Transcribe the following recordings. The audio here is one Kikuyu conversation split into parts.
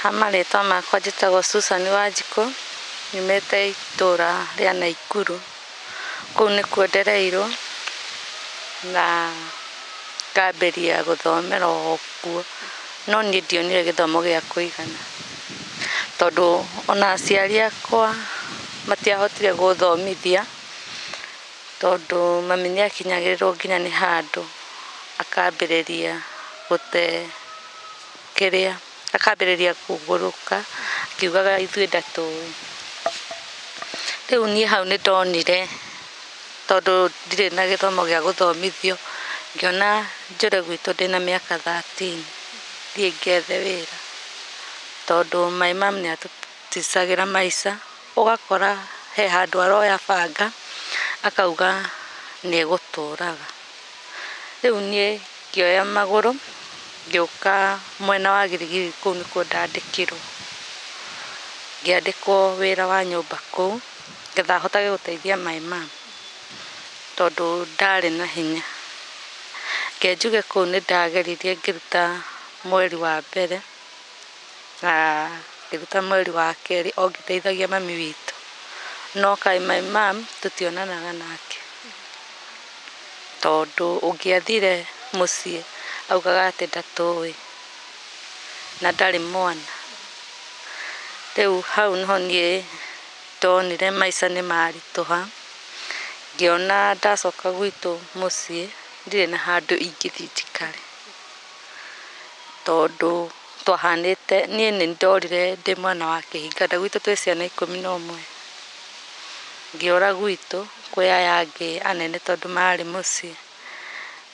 Ha marĩtwa makwa njĩtagwo Susan Wanjikũ, nyumĩte itũra rĩa Naikuru. Kũu nĩkuo ndereirwo na ngambĩria gũthomera o kuo, no niĩ ndionire gĩthomo gĩa kũigana tondũ ona aciari akwa matiahotire gũthomithia tondũ mami nĩakinyagĩrĩrwo nginya nĩ handũ akambĩrĩria gũte kĩrĩa, akambĩrĩria kũgũrũka akiugaga ithuĩ ndatũĩ. Rĩu niĩ hau nĩndonire tondũ ndirĩ na gĩthomo gĩa gũthomithio, ngĩona njũre gwitũ ndĩna mĩaka 13 thiĩ ngethe wĩra tondũ my mum nĩatũticagĩra maica, ũgakora he handũ aroya banga akauga nĩegũtũraga. Rĩu niĩ ngĩoya magũrũ ngĩũka mwena wa Giligili kũu nĩkuo ndandĩkirwo. Ngĩandĩkwo wĩra wa nyũmba kũu nĩgetha hotage gũteithia my mum tondũ ndarĩ na hinya. Reke njuge kũu nĩndageririe ngĩruta mweri wa mbere na ngĩruta mweri wa kerĩ o ngĩteithagia mami witũ, no kaĩ my mum tũtionanaga nake tondũ ũngĩathire mũciĩ augaga atĩ ndatũĩ na ndarĩ mwana. Rĩu hau nĩho niĩ ndonire maica nĩmaritũha, ngĩona ndacoka gwitũ mũciĩ ndirĩ na handũ ingĩthiĩ njikare tondũ twahanĩte, niĩ nĩndorire ndĩ mwana wa kĩhinga na gwitũ twĩ ciana 11. Ngĩũra gwitũ kwĩ aya angĩ anene tondũ marĩ mũciĩ.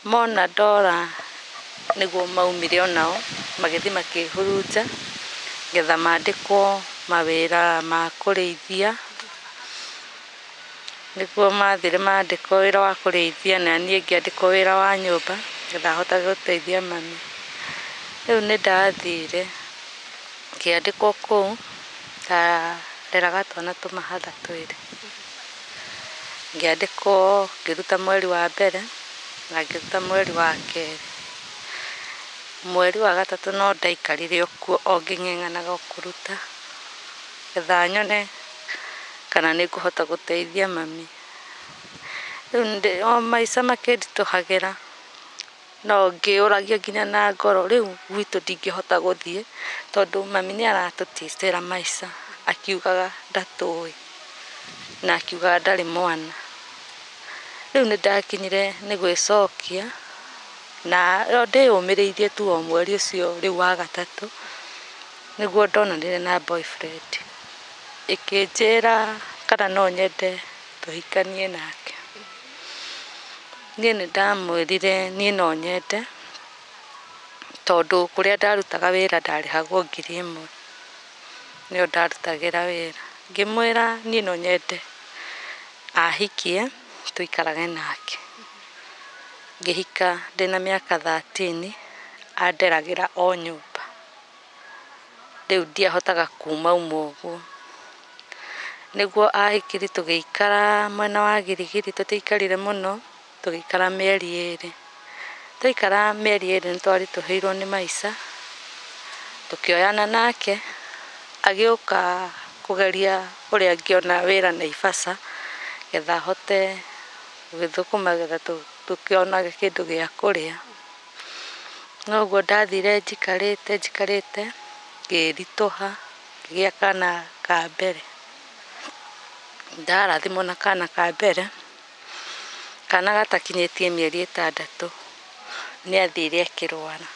Mona ndora nĩguo maumire onao magĩthiĩ makĩhurunja nĩgetha mandĩkwo mawĩra ma kũrĩithia. Nĩguo mathire mandĩkwo wĩra wa kũrĩithia na niĩ ngĩandĩkwo wĩra wa nyũmba nĩgetha hotage gũteithia mami. Rĩu nĩndathire ngĩandĩkwo kũu ndareraga twana tũmahatha twĩrĩ. Ngĩandĩkwo ngĩruta mweri wa mbere na ngĩruta mweri wa kerĩ. Mweri wa gatatũ no ndaikarire o kuo o ngĩng'eng'anaga o kũruta nĩgetha nyone kana nĩngũhota gũteithia mami. Rĩu o maica makĩnditũhagĩra no ngĩũragia nginya na ngoro rĩu gwitũ ndingĩhota gũthiĩ tondũ mami nĩaratũticĩra maica akiugaga ndatũĩ na akiugaga ndarĩ mwana. Rĩu nĩndakinyire nĩ gwĩcokia na ndĩyũmĩrĩirie tu o mweri ũcio rĩu wa gatatũ nĩguo ndonanire na boyfriend. Ĩkĩnjĩra kana no nyende tũhikanie nake. Niĩ nĩndamwĩrire niĩ no nyende tondũ kũrĩa ndarutaga wĩra ndarĩhagwo 1000 nĩyo ndarutagĩra wĩra. Ngĩmwĩra niĩ no nyende ahikie tũikarage nake. Ngĩhika ndĩna mĩaka 13 anderagĩra o nyũmba. Rĩu ndiahotaga kumauma ũguo. Nĩguo ahikirie tũgĩikara mwena wa Giligili tũtiaikarire mũno, tũgĩikara mĩeri ĩrĩ. Twaikara mĩeri ĩrĩ nĩtwaritũhĩirwo nĩ maica, tũkĩoyana nake, agĩũka kũgeria ũrĩa angĩona wĩra Naivasha getha ahote gũgĩthũkũma getha tũkĩonage kĩndũ gĩa kũrĩa. Noguo ndathire njikarĩte njikarĩte ngĩritũha ngĩgĩa kana ka mbere. Ndarathimwo na kana ka mbere, kana gatakinyĩtie mĩeri 6 nĩathire akĩrwara.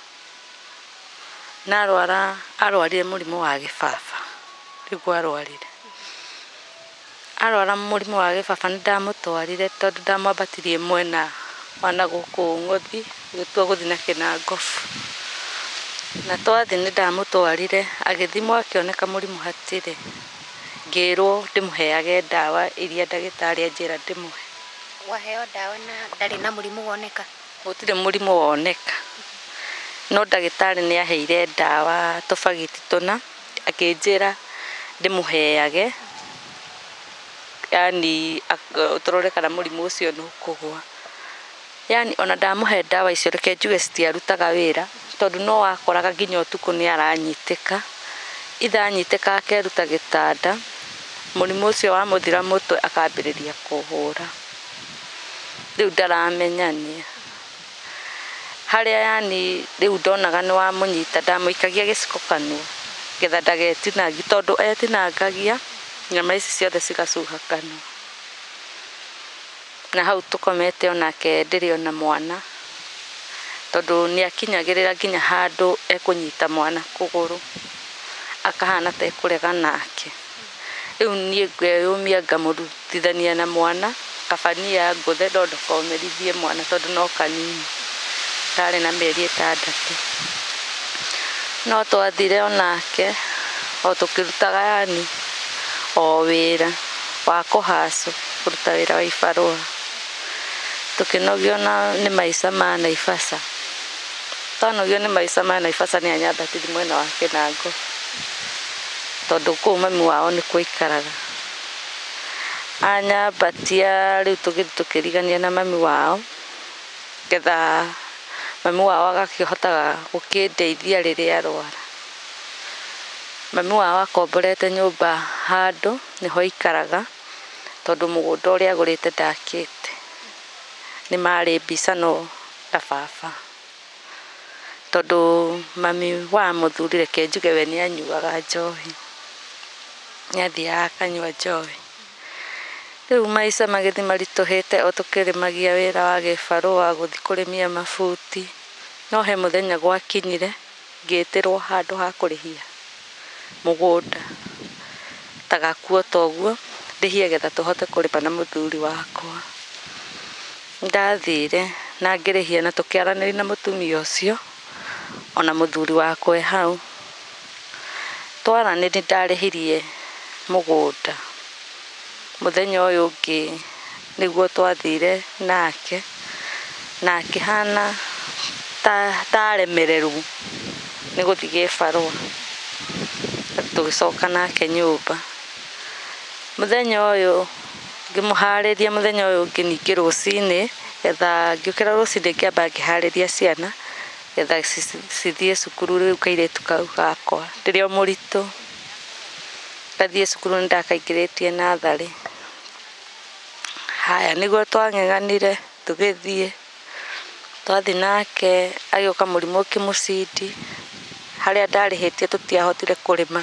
Na arwara arwarire mũrimũ wa gĩbaba, nĩguo arwarire. Arwara mũrimũ wa gĩbaba nĩndamũtwarire tondũ ndamwambatirie mwena wa nagũkũ Ng'othi gũtua gũthiĩ na Kĩnangobu. Na twathiĩ nĩndamũtwarire agĩthimwo akĩoneka mũrimũ hatirĩ. Ngĩrwo ndĩmũheage ndawa iria ndagĩtarĩ anjĩra ndĩmũhe. Waheo ndawa na ndarĩ na mũrimũ woneka? Gũtirĩ mũrimũ woneka. No ndagĩtarĩ nĩaheire ndawa tũbagiti tũna akĩnjĩra ndĩmũheage yaani tũrore kana mũrimũ ũcio nĩũkũgũa. Yaani ona ndamũhe ndawa icio reke njuge citiarutaga wĩra tondũ no wakoraga nginya ũtukũ nĩaranyitĩka Ithe anyitĩka akeruta gĩtanda, mũrimũ ũcio wamũthira mũtwe akambĩrĩria kũhũra. Rĩu ndaramenyania. Harĩa yani rĩu ndonaga nĩ wamũnyita ndamũikagia gĩciko kanua getha ndagetinangie tondũ etinangagia nyama ici ciothe cigacuha kanua. Na hau tũkomete onake ndĩrĩ ona mwana tondũ nĩ akinyagĩrĩra nginya handũ ekũnyita mwana kũgũrũ akahana ta ekũrega nake. Rĩu niĩ ngeyũmia ngamũrutithania na mwana kaba niĩ angũthe no ndakomĩrithie mwana tondũ no kanini karĩ na mĩeri 6. No twathire onake o tũkĩrutaga yani o wĩra wa kũhacũ kũruta wĩra wa ibarũa. Tũkĩnogio nĩ maica ma Naivasha. Twanogio nĩ maica ma Naivasha nĩ anyambatĩrie mwena wa Kĩnango tondũ kũu mami wao nĩkuo aikaraga. Anyambatia rĩu tũgĩthiĩ tũkĩrigania na mami wao getha mami wao agakĩhotaga gũkĩndeithia rĩrĩa arwara. Mami wao akomborete nyũmba handũ nĩho aikaraga tondũ mũgũnda ũrĩa agũrĩte ndakĩte. Nĩ marĩ mbicano na baba tondũ mami wa mũthuri reke njuge we nĩ anyuaga njohi. Nĩ athiaga akanyua njohi. Rĩu maica magĩthiĩ maritũhĩte o tũkĩrĩmagia wĩra wa gĩbarũa gũthiĩ kũrĩmia mabuti. No he mũthenya gwakinyire ngĩtĩrwo handũ ha kũrĩhia mũgũnda ta gakuo ta ũguo ndĩhie getha tũhote kũrĩma na mũthuri wakwa. Ndathire na ngĩrĩhia na tũkĩaranĩria na mũtumia ũcio ona mũthuri wakwa e hau. Twaranĩria ndarĩhirie mũgũnda. Mũthenya ũyũ ũngĩ nĩguo twathire nake na akĩhana ta aremererwo nĩ gũthiĩ gĩbarũa. Tũgĩcoka nake nyũmba. Mũthenya ũyũ ngĩmũharĩria mũthenya ũyũ ũngĩ ningĩ rũcinĩ getha ngĩũkĩra rũcinĩ ngĩamba ngĩharĩria ciana getha cithiĩ cukuru rĩu kairĩtu kau gakwa ndĩrĩ o mũritũ. Gathiĩ cukuru nĩ ndakaingĩrĩtie natharĩ. Haya nĩguo twang'eng'anire tũgĩthiĩ. Twathiĩ nake agĩũka mũrimũ ũkĩmũcindi. Harĩa ndarĩhĩtie tũtiahotire kũrĩma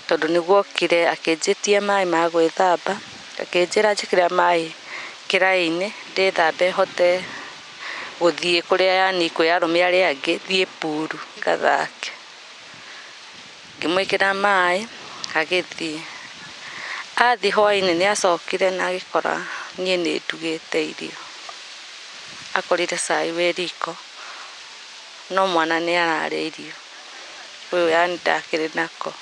tondũ nĩguo okire akĩnjĩtia maĩ ma gwĩthamba akĩnjĩra njĩkĩre maĩ kĩraĩ-inĩ ndĩthambe hote gũthiĩ kũrĩa yani kwĩ arũme arĩa angĩ thiĩ puru ngathake. Ngĩmwĩkĩra maĩ agĩthiĩ. Athiĩ hwaĩ-inĩ nĩ acokire na agĩkora niĩ nĩ ndugĩte irio. Akorire cai wĩ riko no mwana nĩ ararĩa irio. Ũyũ yani ndakĩrĩ nako.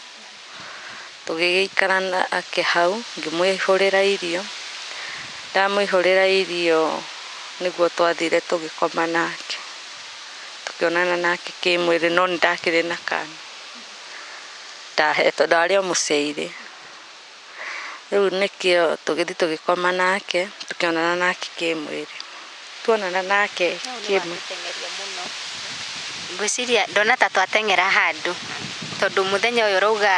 Tũgĩgĩikara nake hau ngĩmũihũrĩra irio. Ndamũihũrĩra irio nĩguo twathire tũgĩkoma nake. Tũkĩonana nake kĩmwĩrĩ no nĩ ndakĩrĩ na kana. Ndahetwo ndarĩ o mũciĩ. Rĩu nĩkĩo tũgĩthiĩ tũgĩkoma nake tũkĩonana nake kĩmwĩrĩ. Tuonana nake kĩmwĩrĩ. Ngwĩciria ndona ta twateng'era handũ tondũ mũthenya ũyũ ũrauga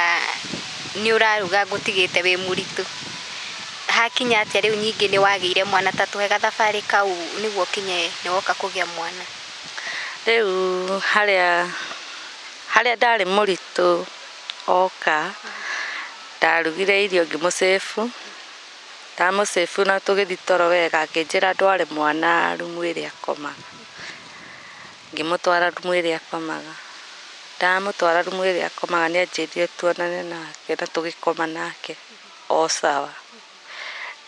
nĩ ũraruga ngũtigĩte wĩ mũritũ. Hakinya atĩa rĩu nyingĩ nĩ wagĩire mwana ta tũhe gathabarĩ kau nĩguo ũkinye nĩ woka kũgĩa mwana. Rĩu harĩa ndarĩ mũritũ oka ndarugire irio ngĩmũcĩbu. Ndamũcĩbu na tũgĩthiĩ toro wega akĩnjĩra ndware mwana rumu ĩrĩa akomaga. Ngĩmũtwara rumu ĩrĩa akomaga. Ndamũtwara rumu ĩrĩa akomaga nĩ anjĩrire tuonane nake na tũgĩkoma nake o sawa.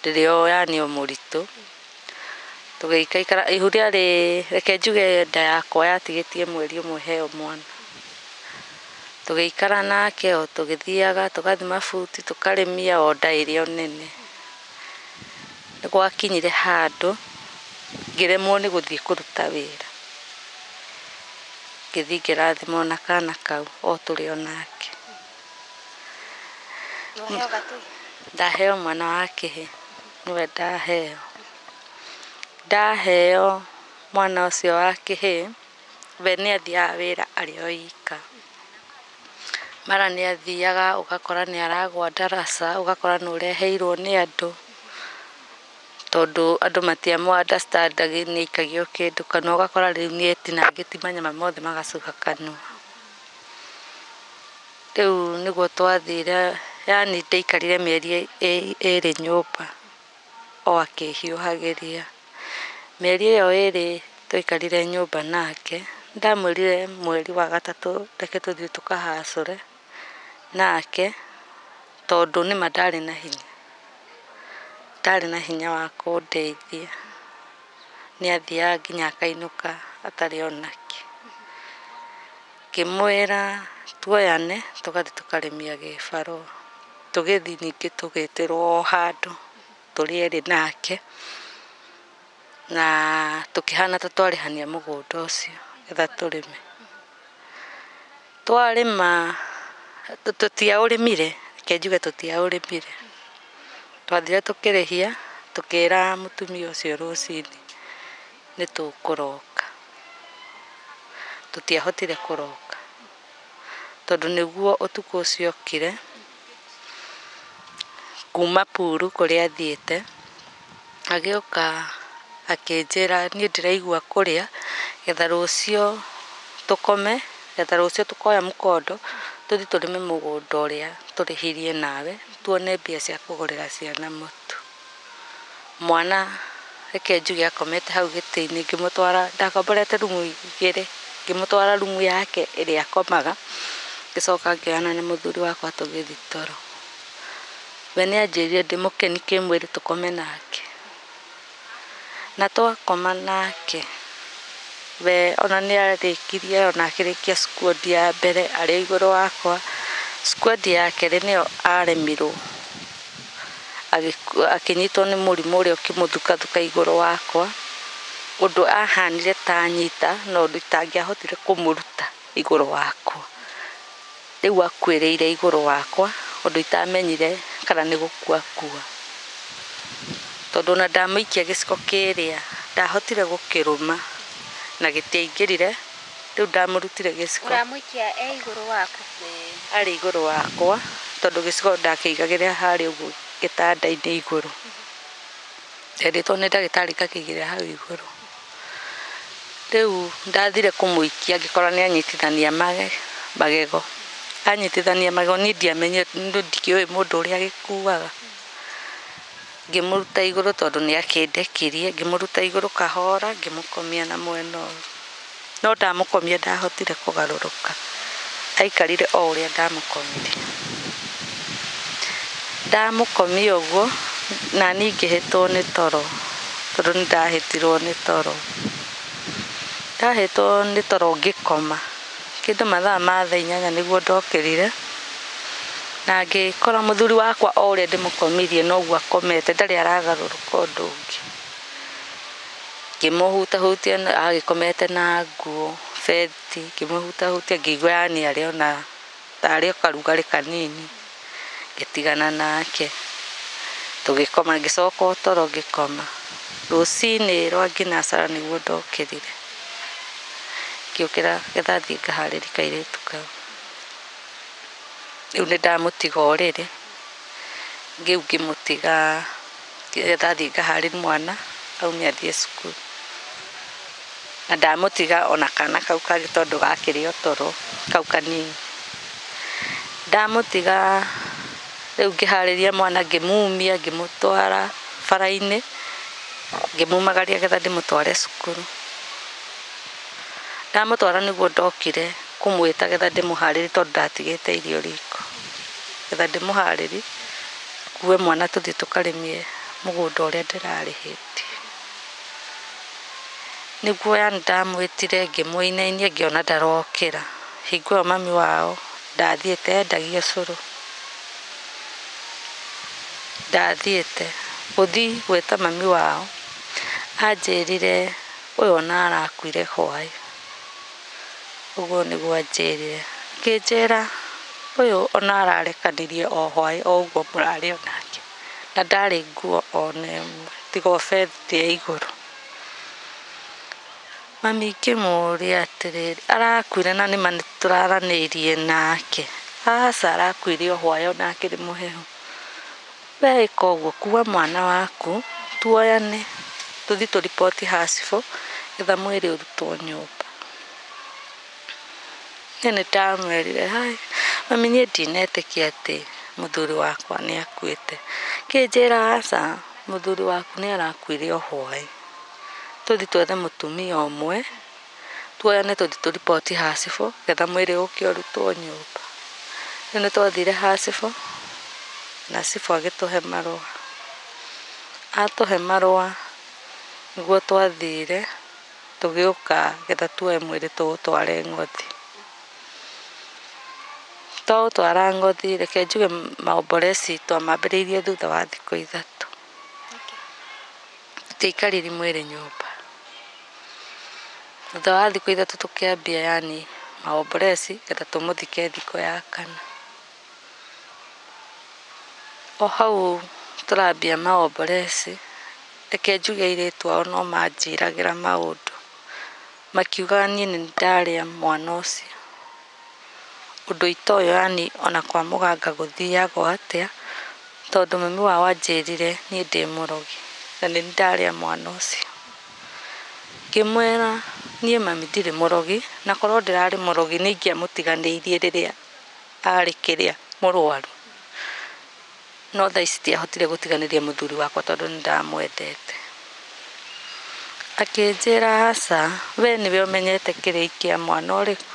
Ndĩrĩ o yani o mũritũ. Tũgĩikaikara ihu rĩarĩ reke njuge nda yakwa yatigĩtie mweri ũmwe heo mwana. Tũgĩikara nake o tũgĩthiaga tũgathiĩ mabuti tũkarĩmia o nda ĩrĩ o nene. Nĩ gwakinyire handũ ngĩremwo nĩ gũthiĩ kũruta wĩra. Ngĩthiĩ ngĩrathimwo na kana kau o tũrĩ o nake. Ndaheo mwana wa kĩhĩ nĩwe ndaheo. Ndaheo mwana ũcio wa kĩhĩ we nĩ athiaga wĩra arĩ o ika. Mara nĩ athiaga ũgakora nĩ aragwa ndaraca, ũgakora nĩ ũreheirwo nĩ andũ, tondũ andũ matiamũ understand nĩ aikagio kĩndũ kanua, ũgakora rĩu nĩ etinangĩtie manyama mothe magacuka kanua. Rĩu nĩguo twathire, yaani ndaikarire mĩeri ĩrĩ nyũmba o akĩhiũhagĩria. Mĩeri ĩyo ĩrĩ twaikarire nyũmba nake, ndamwĩrire mweri wa gatatũ reke tũthiĩ tũkahacũre nake, tondũ nĩma ndarĩ na hinya. Ndarĩ na hinya wa kũndeithia. Nĩ athiaga nginya akainũka atarĩ onakĩ. Ngĩmwĩra tuoyane tũgathiĩ tũkarĩmia gĩbarũa. Tũgĩthiĩ ningĩ tũgĩtĩrwo o handũ tũrĩ erĩ nake, na tũkĩhana ta twarĩhania mũgũnda ũcio getha tũrĩme. Twarĩma, tũtiaũrĩmire, reke njuge tũtiaũrĩmire. Twathire tũkĩrĩhia, tũkĩra mũtumia ũcio rũcinĩ nĩ tũkũroka. Tũtiahotire kũroka, tondũ nĩguo ũtukũ ũcio okire, kuma puru kũrĩa athiĩte, agĩũka akĩnjĩra niĩ ndĩraigua kũrĩa, getha rũciũ tũkome, getha rũciũ tũkoya mũkondo, tũthiĩ tũrĩme mũgũnda ũrĩa tũrĩhirie nawe, tuone mbia cia kũgũrĩra ciana mũtu. Mwana reke njuge akomete hau gĩtĩ-inĩ, ngĩmũtwara, ndakomborete rumu igĩrĩ, ngĩmũtwara rumu yake ĩrĩa akomaga, ngĩcoka ngĩoyana na mũthuri wakwa tũgĩthiĩ toro. We nĩ anjĩrire ndĩ mũkeni kĩmwĩrĩ tũkome nake. Na twakoma nake, we ona nĩ arĩkirie ona akĩrĩkia squad ya mbere arĩ igũrũ wakwa. Squad ya kerĩ nĩyo aremirwo, akĩnyitwo nĩ mũrimũ ũrĩa ũkĩmũthukathuka igũrũ wakwa, ũndũ ahanire ta anyita no ũndũ itangĩahotire kũmũruta igũrũ wakwa. Rĩu akuĩrĩire igũrũ wakwa, ũndũ itamenyire kana nĩ gũkua akua. Tondũ ona ndamũikia gĩciko kĩrĩa, ndahotire gũkĩrũma na gĩtiaingĩrire, rĩu ndamũrutire gĩciko. Ũramũikia e igũrũ waku? Arĩ igũrũ wakwa, tondũ gĩciko ndakĩigagĩrĩra harĩa ũguo gĩtanda-inĩ igũrũ. Nderĩtwo nĩ ndagĩtarĩ ngakĩigĩrĩra hau igũrũ. Rĩu ndathire kũmũikia ngĩkora nĩ anyitithania magego. Anyitithania magego niĩ ndiamenyire, ndikĩũĩ mũndũ ũrĩa agĩkuaga. Ngĩmũruta igũrũ tondũ nĩ akĩndekirie, ngĩmũruta igũrũ kahora, ngĩmũkomia na mwena ũyũ. No ndamũkomia ndahotire kũgarũrũka. Aikarire o ũrĩa ndamũkomirie. Ndamũkomia ũguo, na niĩ ngĩhĩtwo nĩ toro, tondũ nĩ ndahĩtirwo nĩ toro. Ndahĩtwo nĩ toro ngĩkoma. Kĩndũ mathaa ma thaa inyanya nĩguo ndokĩrire, na ngĩkora mũthuri wakwa o ũrĩa ndĩmũkomirie noguo akomete, ndarĩ aragarũrũka ũndũ ũngĩ. Ngĩmũhutahutia agĩkomete na nguo, beti, ngĩmũhutahutia ngĩigua yani arĩ ona tarĩ o karugarĩ kanini, ngĩtigana nake. Tũgĩkoma, ngĩcoka o toro ngĩkoma. Rũcinĩ rwa nginacara nĩguo ndokĩrire. Ngĩũkĩra getha thiĩ ngaharĩrie kairĩtu kau. Rĩu nĩ ndamũtiga ũrĩrĩ, rĩu ngĩmũtiga getha thiĩ ngaharĩrie mwana aume athiĩ cukuru. Na ndamũtiga ona kana kau kangĩ tondũ gakĩrĩ o toro, kau kanini. Ndamũtiga rĩu ngĩharĩria mwana ngĩmumia ngĩmũtwara bara-inĩ, ngĩmumagaria getha ndĩmũtware cukuru. Ndamũtwara nĩguo ndokire kũmwĩta getha ndĩmũharĩrie tondũ ndatigĩte irio riko. Getha ndĩmũharĩrie, ngue mwana tũthiĩ tũkarĩmie mũgũnda ũrĩa ndĩrarĩhĩtie. Nĩguo yani ndamwĩtire ngĩmũinainia ngĩona ndarokĩra. Hingo ĩyo mami wao ndathiĩte endagia ũcũrũ. Ndathiĩte gũthiĩ gwĩta mami wao, anjĩrire ũyũ ona arakuire hwaĩ. Ũguo nĩguo anjĩrire. Akĩnjĩra ũyũ ona ararekanirie o hwaĩ o ũguo mũrarĩ o nake. Na ndarĩ nguo ona ĩmwe tiga o beti ya igũrũ. Mami ngĩmũria atĩrĩrĩ, arakuire na nĩma nĩtũraranĩirie nake. Aca arakuire o hwaĩ ona akĩrĩ mũhehu. We ĩka ũguo, kua mwana waku tuoyane tũthiĩ tũriboti ha cibũ getha mwĩrĩ ũrutwo nyũmba. Niĩ nĩndamwĩrire hai mami, niĩ ndinetĩkia atĩ mũthuri wakwa nĩ akuĩte. Kĩnjĩra aca, mũthuri waku nĩ arakuire o hwaĩ, tũthiĩ twethe mũtumia ũmwe tuoyane tũthiĩ tũriboti ha cibũ getha mwĩrĩ ũke ũrutwo nyũmba. Rĩu nĩtwathire ha cibũ na cibũ agĩtũhe marũa. Atũhe marũa nĩguo twathire tũgĩũka getha tuoe mwĩrĩ tũũtware Ng'othi. Twaũtwara Ng'othi, reke njuge maomboreci twamambĩrĩirie thutha wa thikũ 3. Tũtiaikarire mwĩrĩ nyũmba. Thutha wa thikũ 3 tũkĩambia yani maomboreci getha tũmũthike thikũ ya 4. O hau tũrambia maomboreci, reke njuge airĩtu ao no manjĩragĩra maũndũ. Makiugaga niĩ nĩ ndarĩa mwana ũcio. Ũndũ itoĩ yani ona kwa mũganga gũthiagwo atĩa, tondũ mami wao anjĩrire niĩ ndĩ mũrogi na nĩ ndarĩa mwana ũcio. Ngĩmwĩra niĩ mami ndirĩ mũrogi, na korwo ndĩrarĩ mũrogi nĩ ingĩamũtiganĩirie rĩrĩa arĩ kĩrĩa mũrwaru. No thaa ici ndiahotire gũtiganĩria mũthuri wakwa tondũ nĩ ndamwendete. Akĩnjĩra aca, we nĩwe ũmenyete kĩrĩi kĩa mwana ũrĩkũ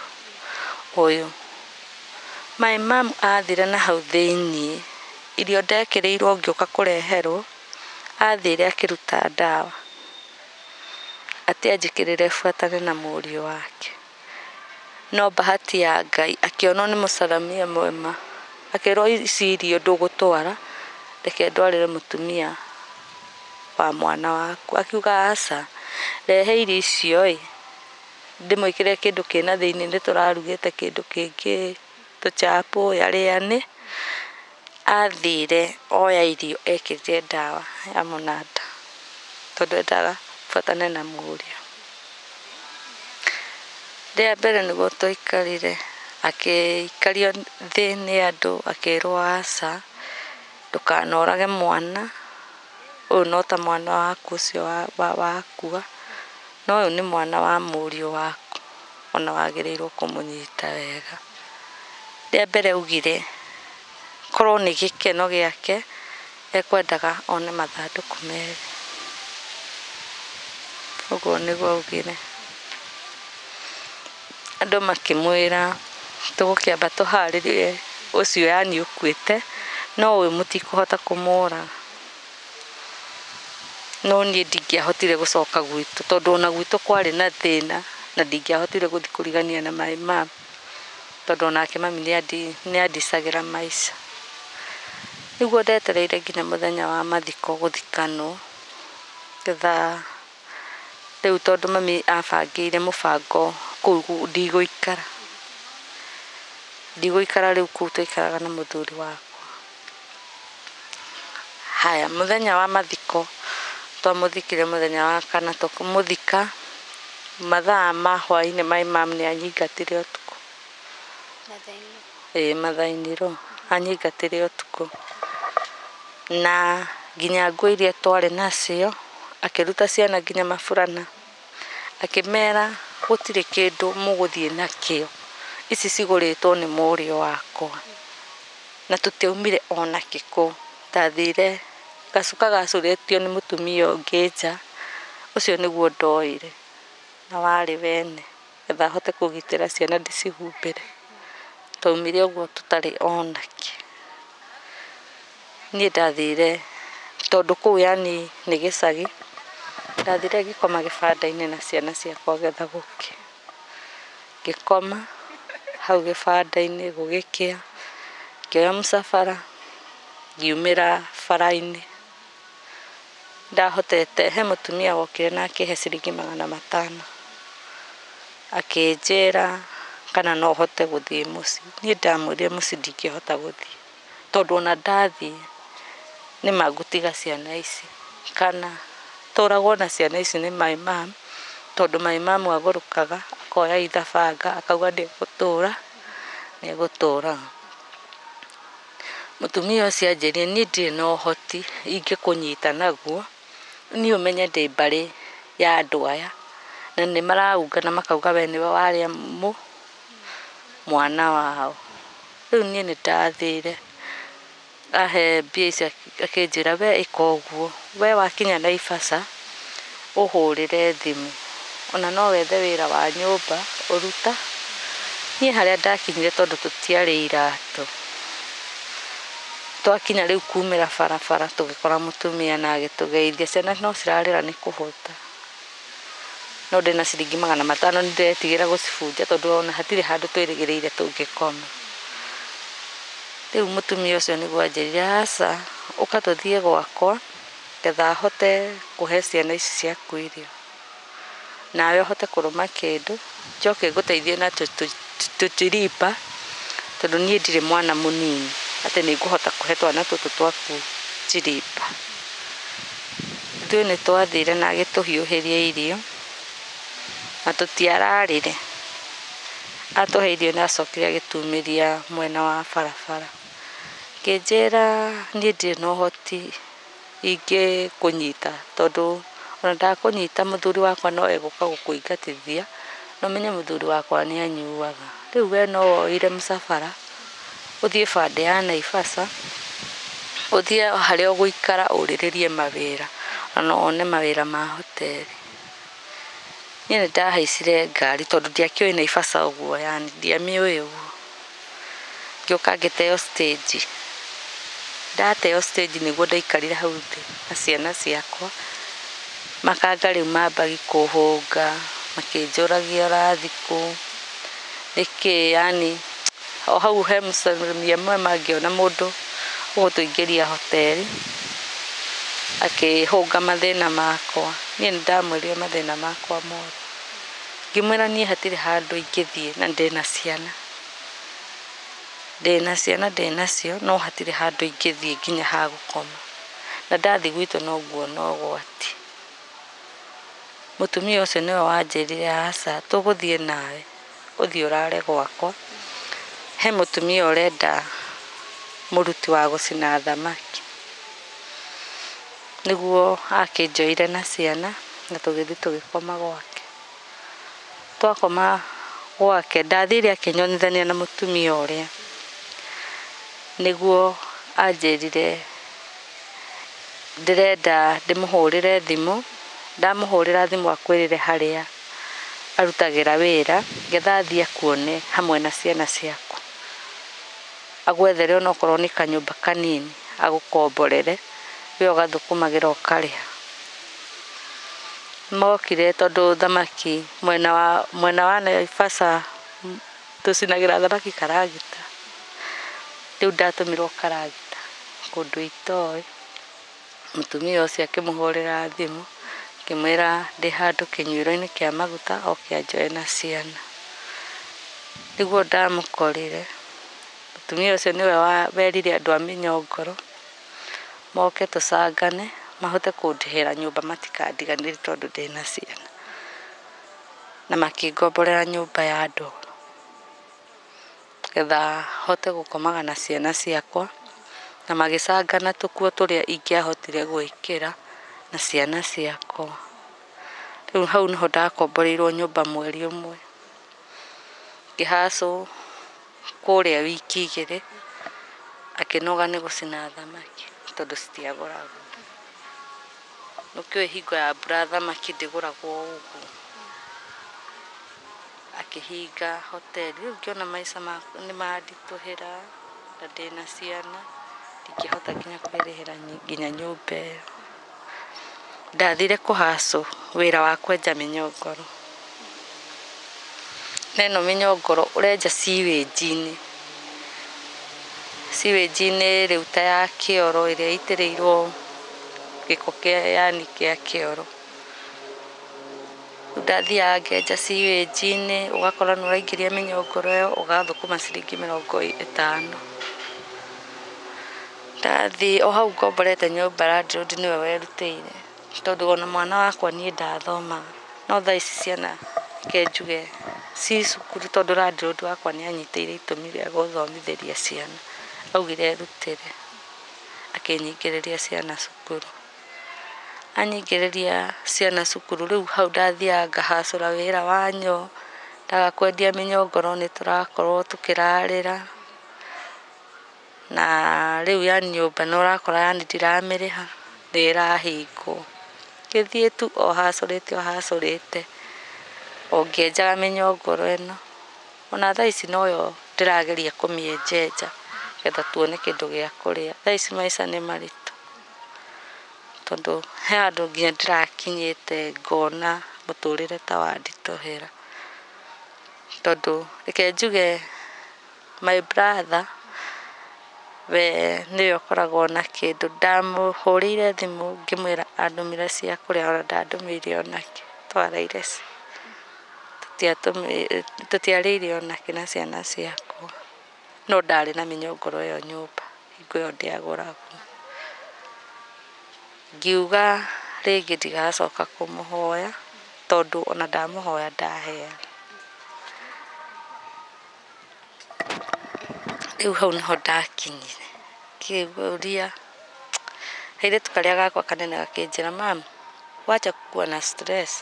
ũyũ. My mum athire na hau thĩiniĩ, irio ndekĩrĩirwo ngĩũka kũreherwo, athire akĩruta ndawa atĩ anjĩkĩrĩre buatane na mũriũ wake. No bahati ya Ngai akĩonwo nĩ mũcaramia mwema, akĩrwo ici irio ndũgũtwara, reke ndwarĩre mũtumia wa mwana waku. Akiuga aca, rehe irio icio ĩ, ndĩmwĩkĩre kĩndũ kĩna thĩiniĩ, nĩtũrarugĩte kĩndũ kĩngĩ tũchapo arĩane. Athire oya irio ekĩrire ndawa ya mũnanda tondũ endaga buatane na mũriũ. Rĩa mbere nĩguo twaikarire, akĩikario thĩ nĩ andũ akĩrwo aca, ndũkanorage mwana, ũyũ no ta mwana waku ũcio wakua, no ũyũ nĩ mwana wa mũriũ waku, ona wagĩrĩirwo kũmũnyita wega. Rĩa mbere augire korwo nĩ gĩkeno gĩake ekwendaga one mathandũkũ merĩ. Ũguo nĩguo augire. Andũ makĩmwĩra tũgũkĩamba tũharĩrie ũcio yani ũkuĩte, no ũyũ mũtikũhota kũmũraga. No niĩ ndingĩahotire gũcoka gwitũ tondũ ona gwitũ kwarĩ na thĩna na ndingĩahotire gũthiĩ kũrigania na my mum tondũ onake mami nĩ andicagĩra maica. Nĩguo ndetereire nginya mũthenya wa mathiko gũthikanwo getha rĩu tondũ mami abangĩire mũbango kũu ndigũikara. Ndigũikara rĩu kũu twaikaraga na mũthuri wakwa. Haya, mũthenya wa mathiko twamũthikire mũthenya wa 4, tũkĩmũthika mathaa ma hwaĩ-inĩ my mum nĩ anyingatire ũtukũ. Ĩĩ mathaa-inĩ anyingatire ũtukũ. Na nginya nguo iria twarĩ nacio akĩruta ciana nginya maburana, akĩmera gũtirĩ kĩndũ mũgũthiĩ nakĩo, ici cigũrĩtwo nĩ mũriũ wakwa. Na tũtiaumire ona kĩ kũu. Ndathire gacuka gacurĩtio nĩ mũtumia ũngĩ nja, ũcio nĩguo ndoire na warĩ wene getha hote kũgitĩra ciana ndĩcihumbĩre. Twaumire ũguo tũtarĩ ona kĩ. Niĩ ndathire tondũ kũu yani nĩ gĩcagi, ndathire ngĩkoma gĩbanda-inĩ na ciana ciakwa getha gũkĩe. Ngĩkoma hau gĩbanda-inĩ gũgĩkĩa, ngĩoya mũcabara ngiumĩra bara-inĩ. Ndahotete, he mũtumia wokire na akĩhe ciringi 500 akĩnjĩra kana no hote gũthiĩ mũciĩ. Niĩ ndamwĩrire mũciĩ ndingĩhota gũthiĩ tondũ ona ndathiĩ nĩ mangũtiga ciana ici, kana tũragwo na ciana ici nĩ my mum, tondũ my mum agũrũkaga akoya ithabanga akauga nĩ egũtũra nĩ egũtũraga. Mũtumia ũcio anjĩrire niĩ ndirĩ na ũhoti ingĩkũnyita naguo, niĩ ũmenye ndĩ mbarĩ ya andũ aya, na nĩ maraungana makauga we nĩwe warĩa mwana wao. Rĩu niĩ nĩ ndathire, ahe mbia icio akĩnjĩra we ĩka ũguo, we wakinya Naivasha ũhũrĩre thimũ, ona no wethe wĩra wa nyũmba ũruta. Niĩ harĩa ndakinyire tondũ tũtiarĩ iratũ, twakinya rĩu kumĩra barabara tũgĩkora mũtumia na agĩtũgeithia, ciana no cirarĩra nĩ kũhũta, no ndĩna ciringi 500 nĩ ndĩretigĩra gũcibunja tondũ ona hatirĩ handũ twĩrĩgĩrĩire tũngĩkoma. Rĩu mũtumia ũcio nĩguo anjĩrire aca, ũka tũthiĩ gwakwa nĩgetha hote kũhe ciana ici ciaku irio, nawe ũhote kũrũma kĩndũ, njoke ngũteithie na tũtiriba, tondũ niĩ ndirĩ mwana mũnini atĩ nĩ ngũhota kũhe twana tũtũ twaku tiriba. Ithuĩ nĩ twathire na agĩtũhiũhĩria irio na tũtiararire. Atũhe irio nĩ acokire agĩtumĩria mwena wa barabara. Akĩnjĩra niĩ ndirĩ na ũhoti ingĩkũnyita tondũ ona ndakũnyita mũthuri wakwa no egũka gũkũingatithia, na ũmenye mũthuri wakwa nĩ anyuaga. Rĩu we no woire mũcabara ũthiĩ bande ya Naivasha, ũthiĩ harĩa ũgũikara ũrĩrĩrie mawĩra, na no wone mawĩra ma hoteri. Niĩ nĩ ndahaicire ngari tondũ ndiakĩũĩ Naivasha ũguo, yani ndiamĩũĩ ũguo. Ngĩũka ngĩteo stage. Ndateo stage nĩguo ndaikarire hau thĩ na ciana ciakwa. Makanga rĩu mambagi kũhũnga, makĩnjũragia ũrathiĩ kũ, nĩkĩ yani o hau he mũcemia amwe mangĩona mũndũ ũgũtũingĩria hoteri, akĩhũnga mathĩna makwa. Niĩ nĩ ndamwĩrire mathĩna makwa mothe. Ngĩmwĩra niĩ hatirĩ handũ ingĩthiĩ na ndĩna ciana. Ndĩna ciana ndĩnacio no hatirĩ handũ ingĩthiĩ nginya ha gũkoma. Na ndathiĩ gwitũ no nguona ũgwati. Mũtumia ũcio nĩwe wanjĩrire aca, tũgũthiĩ nawe, ũthiĩ ũrare gwakwa. He mũtumia ũrenda mũruti wa gũcina thamaki. Nĩguo akĩnjoire na ciana na tũgĩthiĩ tũgĩkoma gwake. Twakoma gwake, ndathire akĩnyonithania na mũtumia ũrĩa. Nĩguo anjĩrire ndĩrenda ndĩmũhũrĩre thimũ, ndamũhũrĩra thimũ akwĩrĩre harĩa arutagĩra wĩra, nĩgetha athiĩ akuone hamwe na ciana ciaku. Agwethere onokorwo nĩ kanyũmba kanini agũkomborere, we ũgathũkũmagĩra ũkarĩha. Mokire tondũ thamaki mwena wa Naivasha tũcinagĩra thamaki karagita. Rĩu ndatũmirwo karagita kũndũ itoĩ. Mũtumia ũcio akĩmũhũrĩra thimũ, akĩmwĩra ndĩ handũ kĩnyuĩro-inĩ kĩa maguta oke anjoe na ciana. Nĩguo ndamũkorire. Mũtumia ũcio nĩwe werire andũ a mĩnyongoro moke tũcangane mahote kũndĩhĩra nyũmba matikandiganĩrie tondũ ndĩna ciana. Na makĩngomborera nyũmba ya ndoro nĩgetha hote gũkomaga na ciana ciakwa, na magĩcangana tũkuo tũrĩa ingĩahotire gwĩkĩra na ciana ciakwa. Rĩu hau nĩho ndakomboreirwo nyũmba mweri ũmwe. Ngĩhacwo kũrĩa wiki igĩrĩ, akĩnoga nĩ gũcina thamaki tondũ citiagũragwo. Nĩũkĩũĩ hingo ya mbura thamaki ndĩgũragwo ũguo. Akĩhinga hoteri. Rĩu ngĩona maica nĩ manditũhĩra na ndĩna ciana, ndingĩhota nginya kwĩrĩhĩra nginya nyũmba ĩyo. Ndathire kũhacwo wĩra wa kwenja mĩnyongoro. Na ĩno mĩnyongoro ũrenja sewage-inĩ. Sewage-inĩ rĩu ta ya kĩoro ĩrĩa ĩitĩrĩirwo gĩko kĩa yani kĩa kĩoro. Ndathiaga ngenja sewage-inĩ, ũgakora nĩ ũraingĩria mĩnyongoro ĩyo ũgathũkũma ciringi 50. Ndathiĩ o hau ngomborete nyũmba landlord nĩwe werutĩire, tondũ ona mwana wakwa niĩ ndathomaga. No thaa ici ciana reke njuge ci cukuru tondũ landlord wakwa nĩ anyitĩire itemi rĩa gũthomithĩria ciana. Augire erutĩre akĩnyingĩrĩria ciana cukuru. Anyingĩrĩria ciana cukuru rĩu hau ndathiaga ngahacũra wĩra wa nyo, ndaga kwendia mĩnyongoro nĩ tũrakorwo tũkĩrarĩra. Na rĩu yani nyũmba nĩ ũrakora yani ndiramĩrĩha nĩ ĩrahingwo. Ngĩthiĩ tu o hacũrĩte o hacũrĩte o ngĩenjaga mĩnyongoro ĩno. Ona thaa ici noyo ndĩrageria kũmĩenjenja nĩgetha tuone kĩndũ gĩa kũrĩa. Thaa ici maica nĩ maritũ tondũ he handũ nginya ndĩrakinyĩte ngona mũtũrĩre ta wanditũhĩra. Tondũ reke njuge my brother we nĩwe ũkoragwo na kĩndũ. Ndamũhũrĩire thimũ ngĩmwĩra andũmĩre cia kũrĩa ona ndandũmĩire onakĩ. Twaraire tũtiarĩire onakĩ na ciana ciakwa. No ndarĩ na mĩnyongoro ĩyo nyũmba hingo ĩyo ndĩagũragwo. Ngiuga rĩngĩ ndigacoka kũmũhoya tondũ ona ndamũhoya ndaheaga. Rĩu hau nĩho ndakinyire ngĩũria kairĩtu karĩa gakwa kanene gakĩnjĩra, mum, wacha kuwa na stress,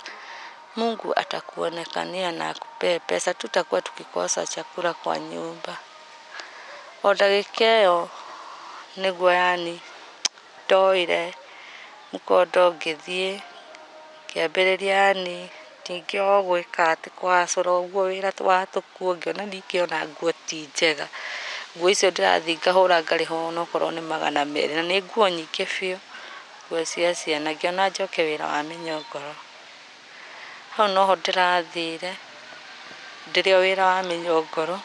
Mungu atakuonekania na akupee pesa, tutakuwa tukikosa chakula kwa nyumba. O ndagĩka ĩyo nĩguo yani ndoire mũkondo ngĩthiĩ ngĩambĩrĩria yani ningĩ o gwĩka atĩ kũhacũra ũguo wĩra wa tũkuo ngĩona ningĩ ona nguo ti njega. Nguo icio ndĩrathiĩ ngahũra ngarĩhwo onokorwo nĩ 200 na nĩ nguo nyingĩ biũ, nguo cia ciana. Ngĩona njoke wĩra wa mĩnyongoro. Hau noho ndĩrathire ndĩrĩ o wĩra wa mĩnyongoro.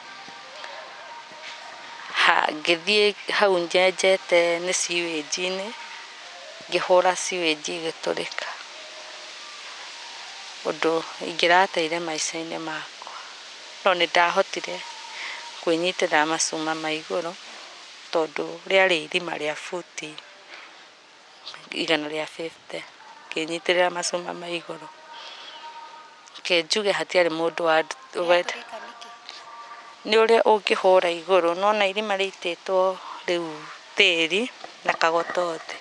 Ngĩthiĩ hau nyenjete nĩ sewage-inĩ, ngĩhũra sewage ĩgĩtũrĩka. Ũndũ ingĩrateire maica-inĩ makwa. No nĩ ndahotire kwĩnyitĩrĩra macuma ma igũrũ tondũ rĩarĩ irima rĩa buti 150. Ngĩnyitĩrĩra macuma ma igũrũ. Reke njuge hatiarĩ mũndũ nĩ ũrĩa ũngĩhũra igũrũ. Nĩwona irima rĩitĩtwo rĩu tĩri na kagoto thĩ.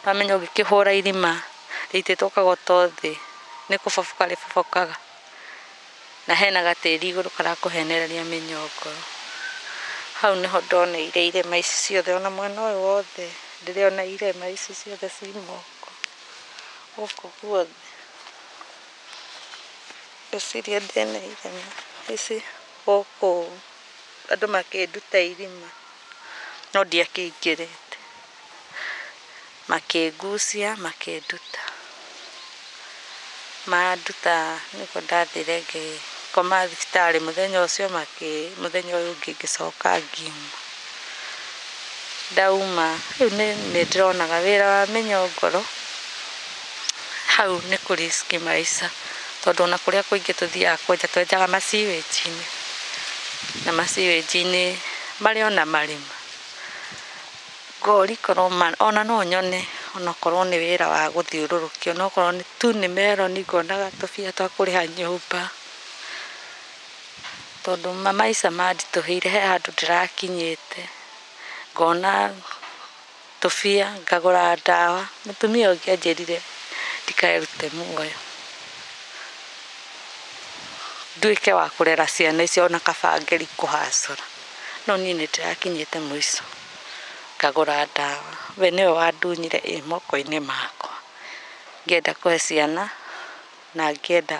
Wamenya ũngĩkĩhũra irima rĩitĩtwo kagoto thĩ nĩ kũboboka rĩbobokaga. Na hena gatĩri igũrũ karakũhenereria mĩnyongoro. Hau nĩho ndoneire irema ici ciothe ona mwena ũyũ wothe ndĩrona irema ici ciothe ci moko gũkũ guothe. Ngwĩciria ndĩna irema ici gũkũ andũ makĩnduta irima no ndiakĩingĩrĩte. Makĩngucia makĩnduta. Manduta nĩguo ndathire ngĩkoma thibitarĩ mũthenya ũcio mũthenya ũyũ ũngĩ ngĩcoka ngiuma. Ndauma rĩu nĩ ndĩronaga wĩra wa mĩnyongoro hau nĩ kũ risk maica tondũ ona kũrĩa kũingĩ tũthiaga kwenja twenjaga ma sewage-inĩ. Na ma sewage-inĩ marĩ ona marima. Ngori korwo ona no nyone onokorwo nĩ wĩra wa gũthiũrũrũkia onokorwo tu nĩ meroni ngonaga tũbia twa kũrĩha nyũmba. Tondũ maica manditũhĩire he handũ ndĩrakinyĩte ngona tũbia ngagũra ndawa. Mũtumia ũngĩ anjĩrire ndikerute muoyo. Nduĩke wa kũrera ciana icio ona kaba ngerie kũhacũra. No niĩ nĩ ndĩrakinyĩte mũico ngagũra ndawa. We nĩwe wandunyire ĩ moko-inĩ makwa. Ngĩenda kũhe ciana na ngĩenda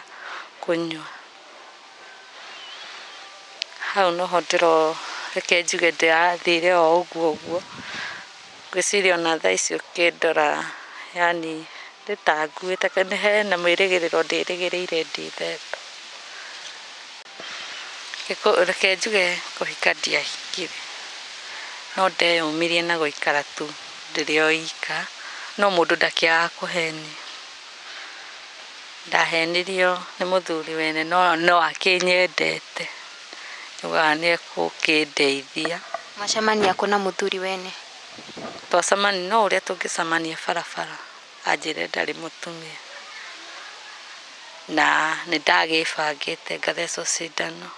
kũnyua. Hau noho reke njuge ndĩrathire o ũguo ũguo. Ngwĩciria ona thaa ici ũkĩndora yani nĩ ta nguĩte hena mwĩrĩgĩrĩro ndĩrĩgĩrĩire ndithemba. Reke njuge kũhika ndiahikire. No ndeyũmirie na gũikara tu ndĩrĩ o ika. No mũndũ ndakĩagaga kũhenio. Ndahenirio nĩ mũthuri wene no akĩnyendete. Augaga nĩ egũkĩndeithia. Mwacemania kũ na mũthuri wene? Twacemania no ũrĩa tũngĩcemania barabara anjĩre ndarĩ mũtumia. Na nĩ ndagĩbangĩte ngathecwo cindano.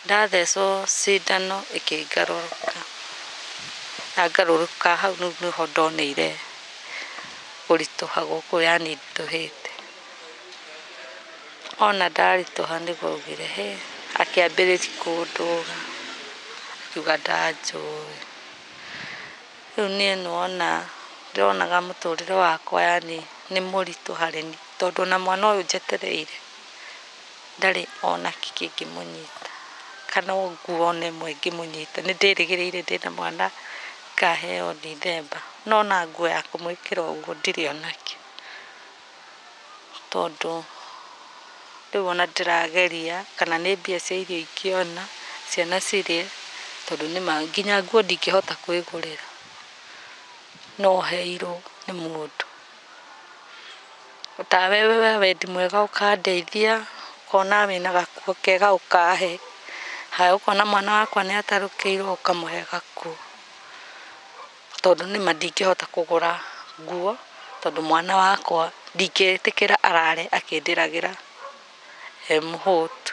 Ndathecwo cindano ĩkĩngarũrũka. Yangarũrũka hau nĩho ndoneire kũritũha gũkũ yani nditũhĩte. Ona ndaritũha nĩguo augire hĩ, akĩambĩrĩria kũndũga, akiuga ndanjũĩ. Rĩu niĩ nĩwona ndĩronaga mũtũrĩre wakwa yani nĩ mũritũ harĩ niĩ, tondũ ona mwana ũyũ njetereire ndarĩ ona kĩ kĩngĩmũnyita, kana o nguo ona ĩmwe ĩngĩmũnyita. Nĩ ndĩrĩgĩrĩire ndĩna mwana ngaheo Dithemba, no ona nguo ya kũmwĩkĩra ũguo ndirĩ onakĩo, tondũ rĩu ona ndĩrageria kana nĩ mbia cia irio ingĩona ciana cirĩe, tondũ nĩma nginya nguo ndingĩhota kwĩgũrĩra, no heirwo nĩ mũndũ. Tawe we wendi mwega ũkandeithia, ũkona wĩna gakuo kega ũkahe, haya ũkona mwana wakwa nĩ atarũkĩirwo ũkamũhe gakuo, tondũ nĩma ndingĩhota kũgũra nguo, tondũ mwana wakwa ndingĩtĩkĩra arare akĩndĩragĩra e mũhũtu.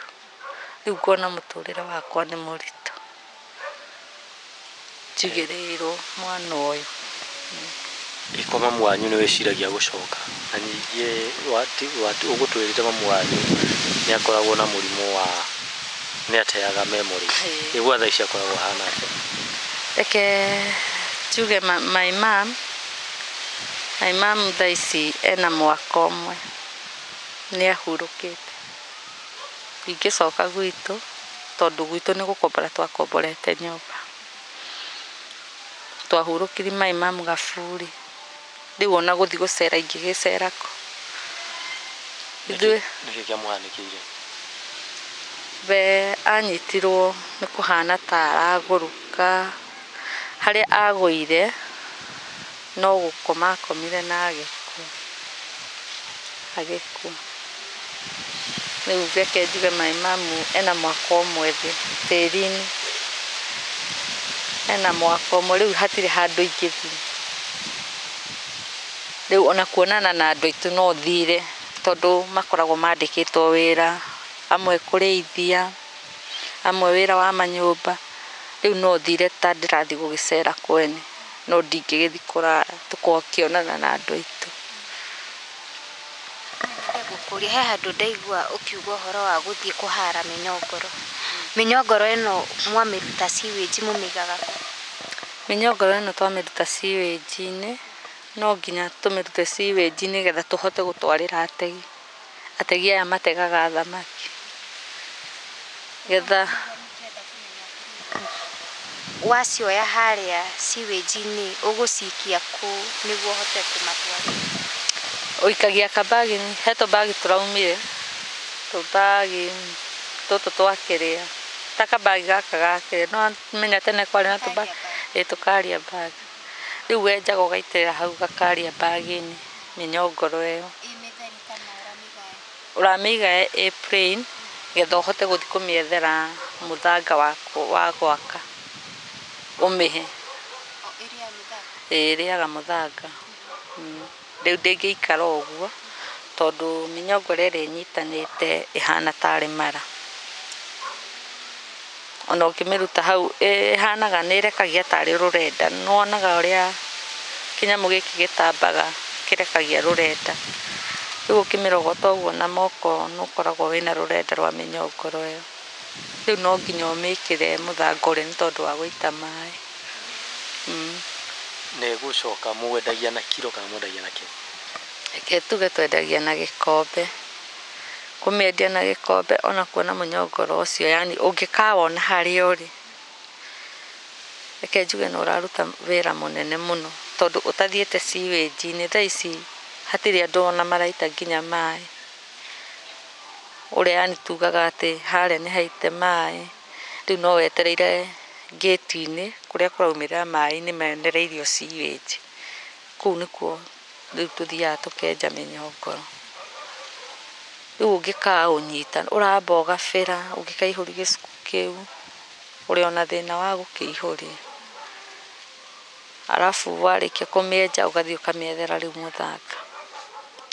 Rĩu ngona mũtũrĩre wakwa nĩ mũritũ, njigĩrĩirwo mwana ũyũ. Kwa mamu wanyu nĩ wĩciragia gũcoka, na ningĩ ũgũtwĩrĩte mamu wanyu nĩ akoragwo na mũrimũ wa nĩ ateaga memory. Ĩĩ. Ĩ gwa thaa ici akoragwo ahana atĩa? Reke njuge my mom, my mom thaa ici ena mwaka ũmwe nĩ ahurũkĩte. Ingĩcoka gwitũ, tondũ gwitũ nĩ gũkombora twakomborete nyũmba. Twahurũkirie my mom Gaburi. Rĩu ona gũthiĩ gũcera ingĩgĩcera kũ? Ithuĩ Nĩkĩ kĩamũhanĩkĩire? We anyitirwo nĩ kũhana ta aragũrũka, harĩa agũire no gũkoma akomire na agĩkua, agĩkua. Rĩu reke njuge my mom ena mwaka ũmwe thĩ tĩri-inĩ, ena mwaka ũmwe, rĩu hatirĩ handũ ingĩthiĩ. Rĩu ona kuonana na andũ aitũ no thire, tondũ makoragwo mandĩkĩtwo wĩra, amwe kũrĩithia, amwe wĩra wa manyũmba, rĩu no thire ta ndĩrathiĩ gũgĩcera kwene, no ndingĩgĩthiĩ kũraya tũgakĩonana na andũ aitũ. Ngũkũria he handũ ndaigua ũkiuga ũhoro wa gũthiĩ kũhara mĩnyongoro. Mĩnyongoro ĩno mwamĩruta sewage mũmĩigaga kũ? Mĩnyongoro ĩno twamĩruta sewage-inĩ, no nginya tũmĩrute sewage nĩgetha tũhote gũtwarĩra ategi. Ategi aya mategaga thamaki. Getha Wacioya harĩa sewage-inĩ ũgũcikia kũ nĩguo ũhote kũmatwarĩra? Ũikagia kabagi, he tũbagi tũraumire, tũbagi tũtũ twa kĩrĩa, ta kabagi gaka ga kĩrĩa, nĩwamenya tene kwarĩ na tũbagi, ĩ tũkaria bag. Rĩu wenjaga ũgaitĩrĩra hau gakaria bagi-inĩ mĩnyongoro ĩyo. Ĩ mĩtheri kana ũramĩgaya? Ũramĩiga ĩ plain getha ũhote gũthiĩ kũmĩethera mũthanga wa gwaka ũmĩhe. O ĩrĩaga mĩthanga? Ĩ ĩrĩaga mũthanga. Rĩu ndĩngĩikara ũguo tondũ mĩnyongoro ĩrĩa ĩnyitanĩte ĩhana tarĩ mara. Ona ũngĩmĩruta hau ĩhanaga nĩ ĩrekagia tarĩ rũrenda. Nĩwonaga ũrĩa kĩnyamũ gĩkĩ gĩtambaga kĩrekagia rũrenda. Rĩu ũkĩmĩrogota ũguo na moko nĩ ũkoragwo wĩna rũrenda rwa mĩnyongoro ĩyo. Rĩu no nginya ũmĩkĩre mũthanga ũrĩa nĩ tondũ wa gũita maĩ. Na ĩgũcoka mwendagia na kiro kana mwendagia na kĩ? Reke tuge twendagia na gĩkombe. Kũmĩendia na gĩkombe ona kuona mũnyongoro ũcio yani ũngĩkawona harĩa ũrĩ, reke njuge nĩ ũraruta wĩra mũnene mũno, tondũ ũtathiĩte sewage-inĩ thaa ici hatirĩ andũ ona maraita nginya maĩ. Ũrĩa yani tugaga atĩ harĩa nĩ haite maĩ, rĩu no wetereire ngĩti-inĩ kũrĩa kũraumĩrĩra maĩ-inĩ menereirio sewage. Kũu nĩkuo rĩu tũthiaga tũkenja mĩnyongoro. Rĩu ũngĩkaũnyita ũramba ũgabĩra ũngĩkaihũria gĩcuku kĩu, ũrĩ ona thĩna wa gũkĩihũria. Arabu warĩkia kũmĩenja ũgathiĩ ũkamĩethera rĩu mũthanga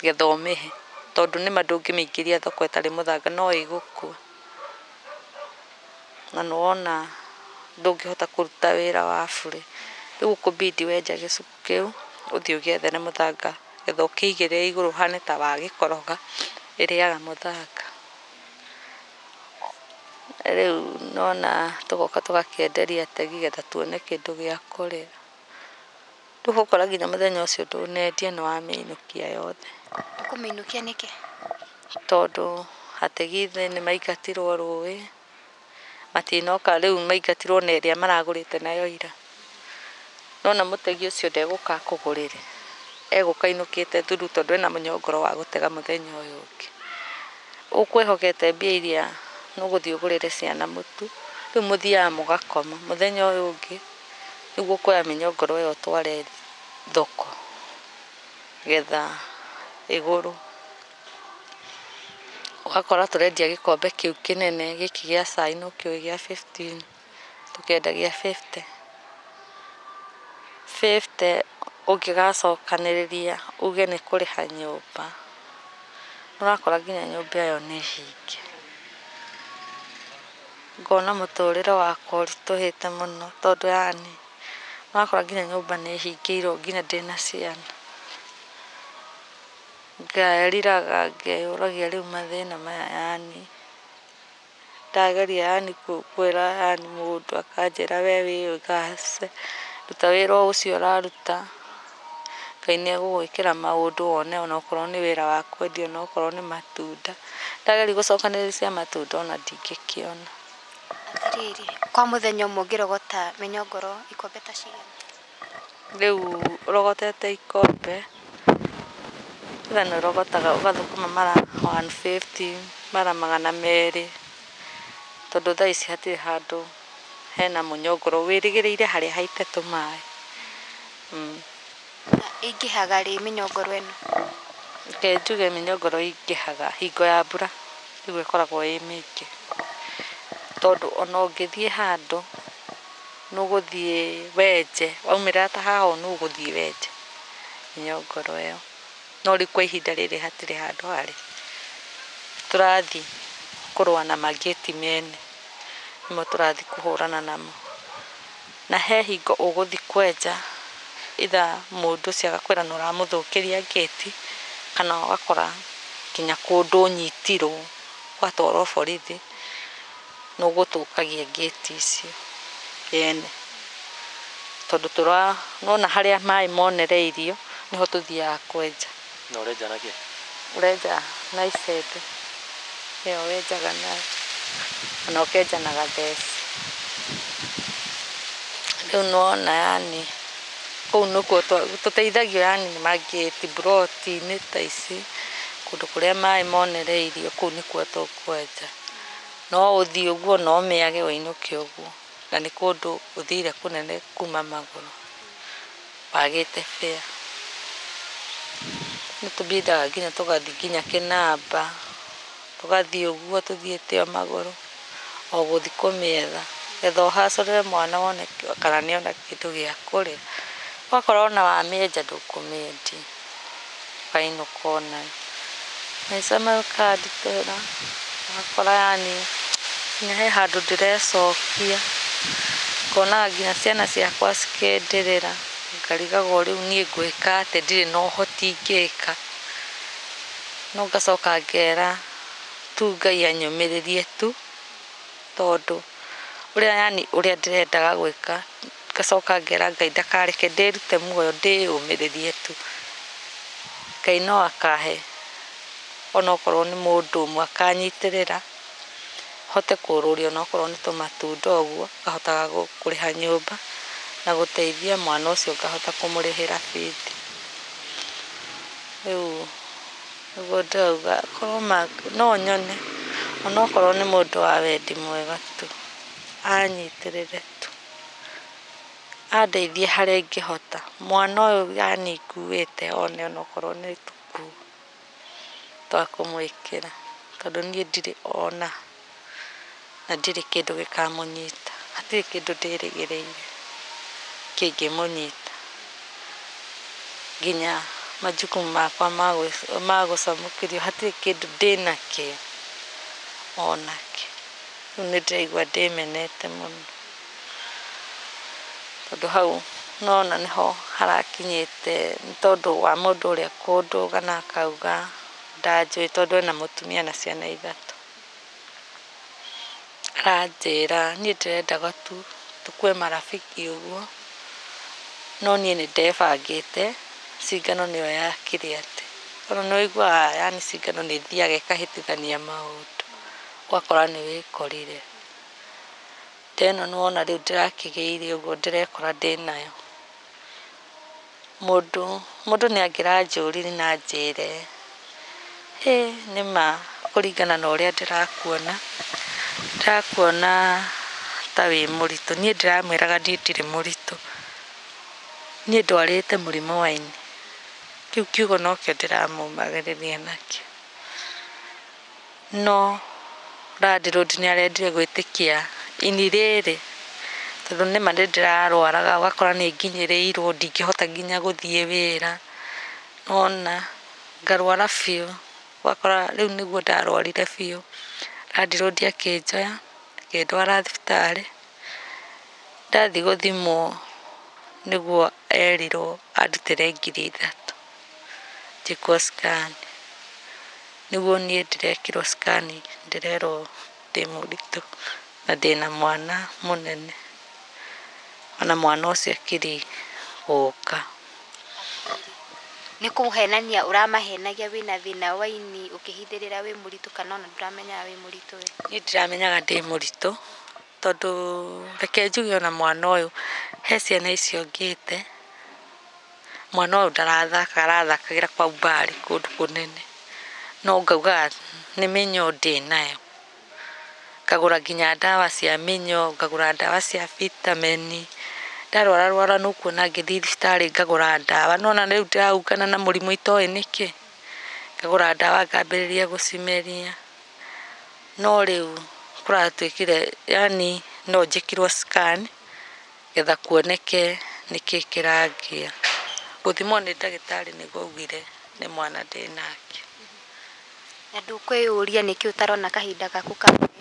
getha ũmĩhe, tondũ nĩma ndũngĩmĩingĩria thoko ĩtarĩ mũthanga no ĩgũkua. Na nĩwona ndũngĩhota kũruta wĩra wa bure. Rĩu ũkũbidi wenja gĩcuku kĩu ũthiĩ ũgĩethere mũthanga getha ũkĩigĩrĩre igũrũ ũhane ta wagĩkoroga ĩrĩaga mũthanga. Rĩu nona tũgoka tũgakĩenderia ategi getha tuone kĩndũ gĩa kũrĩa. Rĩu ũgakora nginya mũthenya ũcio ndũnendia nĩwamĩinũkia yothe. Ũkũmĩinũkia nĩkĩ? Tondũ ategi nĩmaingatirwo rũĩ, matinoka rĩu maingatirwo na ĩrĩa maragũrĩte nayo ira. Nona mũtegi ũcio ndegũka akũgũrĩre, egũka ainũkĩte thuru tondũ ena mũnyongoro wa gũtega mũthenya ũyũ ũngĩ. Ũkwĩhokete mbia iria nĩũgũthiĩ ũgũrĩre ciana mũtu, rĩu mũthiaga mũgakoma, mũthenya ũyũ ũngĩ nĩguo ũkuoya mĩnyongoro ĩyo ũtware thoko getha ĩgũrwo. Ũgakora tũrendia gĩkombe kĩu kĩnene gĩkĩ gĩa cai nĩũkĩũĩ gĩa 15, tũkĩendagia 50. 50 ũngĩgacokanĩrĩria uge nĩ kũrĩha nyũmba, ũrakora nginya nyũmba ĩyo nĩ hinge. Ngona mũtũrĩre wakwa ũritũhĩte mũno tondũ yani ũrakora nginya nyũmba nĩ hingĩirwo nginya ndĩna ciana. Ngeriraga ngeyũragia rĩu mathĩna maya yani ndageria yani kwĩra yani mũndũ akanjĩra we wĩgace, ruta wĩra o ũcio ũraruta, Ngai nĩegũgwĩkĩra maũndũ wone onokorwo nĩ wĩra wa kwendia onokorwo nĩ matunda. Ndageria gũcokanĩrĩria cia matunda ona ndingĩkĩona. Atĩrĩrĩ, kwa mũthenya ũmwe ũngĩrogota mĩnyongoro ikombe ta cigana? Rĩu ũrogotete ikombe, either nĩ ũrogotaga ũgathũkũma mara 150, mara 200, tondũ thaa ici hatirĩ handũ hena mũnyongoro wĩrĩgĩrĩire harĩa haite tũmaĩ. Na ĩingĩhaga rĩ mĩnyongoro ĩno? Reke njuge mĩnyongoro ĩingĩhaga hingo ya mbura nĩguo ĩkoragwo ĩ mĩingĩ. Tondũ ona ũngĩthiĩ handũ nĩũgũthiĩ wenje, waumĩrĩra ta haha ũũ nĩũgũthiĩ wenje mĩnyongoro ĩyo. No rĩu kwa ihinda rĩrĩ hatirĩ handũ harĩ. Tũrathiĩ kũrũa na mangĩti mene, nĩmo tũrathiĩ kũhũrana namo. Na he hingo ũgũthiĩ kwenja either mũndũ ũcio agakwĩra nĩũramũthũkĩria ngĩti, kana ũgakora nginya kũndũ ũnyitirwo ũgatwarwo borithi, nĩũgũthũkagia ngĩti icio yene. Tondũ nĩwona harĩa maĩ monereirio nĩho tũthiaga kwenja. Na ũrenja na kĩ? Ũrenja na icembe, nĩyo wenjaga nayo, kana ũkenja na gatheci. Rĩu nĩwona yani kũu nĩkuo tũteithagio yani nĩ mangĩti mburoti-inĩ ta ici, kũndũ kũrĩa maĩ monereirio kũu nĩkuo tũkwenja. No ũthiĩ ũguo na ũmĩage ũinũke ũguo, na nĩ kũndũ ũthire kũnene kuma magũrũ wagĩte fare. Nĩtũbindaga nginya tũgathiĩ nginya kĩnamba, tũgathiĩ ũguo tũthiĩte o magũrũ, o gũthiĩ kũmĩetha getha ũhacũrĩre mwana wone kana nĩona kĩndũ gĩa kũrĩa. Ũgakora ona wamĩenja ndũkũmĩendia, ũkainũka o nayo. Maica makanditũhĩra, ũgakora yani nginya he handũ ndĩrecokia, ngonaga nginya ciana ciakwa cikĩndĩrĩra, ngarigagwo rĩu niĩ ngwĩka atĩa ndirĩ na ũhoti ingĩka. No ngacoka ngera tu Ngai anyũmĩrĩrie tu, tondũ ũrĩa yani ũrĩa ndĩrendaga gwĩka, ngacoka ngera Ngai ndakareke ndĩrute muoyo ndĩyũmĩrĩrie tu. Ngai no akahe onokorwo nĩ mũndũ ũmwe akanyitĩrĩra, hote kũrũria onokorwo nĩ tũmatunda ũguo, ngahotaga kũrĩha nyũmba na gũteithia mwana ũcio ngahota kũmũrĩhĩra bithi. Rĩu nĩguo ndĩrauga korwo no nyone onokorwo nĩ mũndũ wa wendi mwega tu, anyitĩrĩre tu, andeithie harĩa ingĩhota. Mwana ũyũ yani nguĩte one onokorwo nĩ tũkuo twa kũmwĩkĩra, tondũ niĩ ndirĩ ona na ndirĩ kĩndũ gĩkamũnyita, hatirĩ kĩndũ ndĩrĩgĩrĩire kĩngĩmũnyita. Nginya majukumu makwa ma gũcamũkĩrio hatirĩ kĩndũ ndĩnakĩo onakĩ. Rĩu nĩ ndĩraigua ndĩmenete mũno. Tondũ hau nona nĩho harakinyĩte nĩ tondũ wa mũndũ ũrĩa kũndũga na akauga ndanjũĩ tondũ ena mũtumia na ciana ithatũ. Aranjĩra niĩ ndĩrendaga tu tukue marafiki ũguo, no niĩ nĩ ndebangĩte cingano nĩyo yakĩrĩ atĩ. Tondũ nĩ ũiguaga yani cingano nĩ ĩthiaga ĩkahĩtithania maũndũ, ũgakora nĩ wĩkorire. Nda ĩno nĩwona rĩu ndĩrakĩgĩire ũguo ndĩrekora ndĩnayo. Mũndũ nĩ angĩranjũririe na anjĩre, hĩ nĩma kũringana na ũrĩa ndĩrakuona, ndĩrakuona ta wĩ mũritũ. Niĩ ndĩramwĩraga niĩ ndirĩ mũritũ. Niĩ ndwarĩte mũrimũ wa ini. Kĩu kiugo nokĩo ndĩramũmagĩrĩria nakĩo. No landlord nĩ arendire gwĩtĩkia ini rĩrĩ, tondũ nĩma nĩ ndĩrarwaraga ũgakora nĩ nginyĩrĩirwo ndingĩhota nginya gũthiĩ wĩra. Nĩwona ngarwara biũ, ũgakora rĩu nĩguo ndarwarire biũ. Landlord akĩnjoya akĩndwara thibitarĩ. Ndathiĩ gũthimwo nĩguo erirwo andutĩre 3,000 njĩkwo scan. Nĩguo niĩ ndĩrekirwo scan ndĩrerwo ndĩ mũritũ na ndĩna mwana mũnene. Ona mwana ũcio akiriĩ gũka. Nĩ kũhenania ũramahenagia wĩna thĩna wa ini ũkĩhithĩrĩra wĩ mũritũ kana ona ndũramenyaga wĩ mũritũ we? Niĩ ndiramenyaga ndĩ mũritũ tondũ reke njuge ona mwana ũyũ he ciana icio ngĩte, mwana ũyũ ndarathaka arathakagĩra kwa umbali kũndũ kũnene. No ngaugaga nĩ mĩnyoo ndĩnayo. Ngagũra nginya ndawa cia mĩnyoo, ngagũra ndawa cia vitamin. Ndarwara rwara nĩ ũkuona ngĩthiĩ thibitarĩ ngagũra ndawa. Nĩwona rĩu ndĩraungana na mũrimũ itoĩ nĩkĩ. Ngagũra ndawa ngambĩrĩria gũcimeria. No rĩu kũratuĩkire yani no njĩkirwo scan getha kuoneke nĩkĩ kĩrangia. Gũthimwo nĩ ndagĩtarĩ nĩguo augire nĩ mwana ndĩnake. Na ndũkwĩyũria nĩkĩ ũtarona kahinda gaku ka mweri?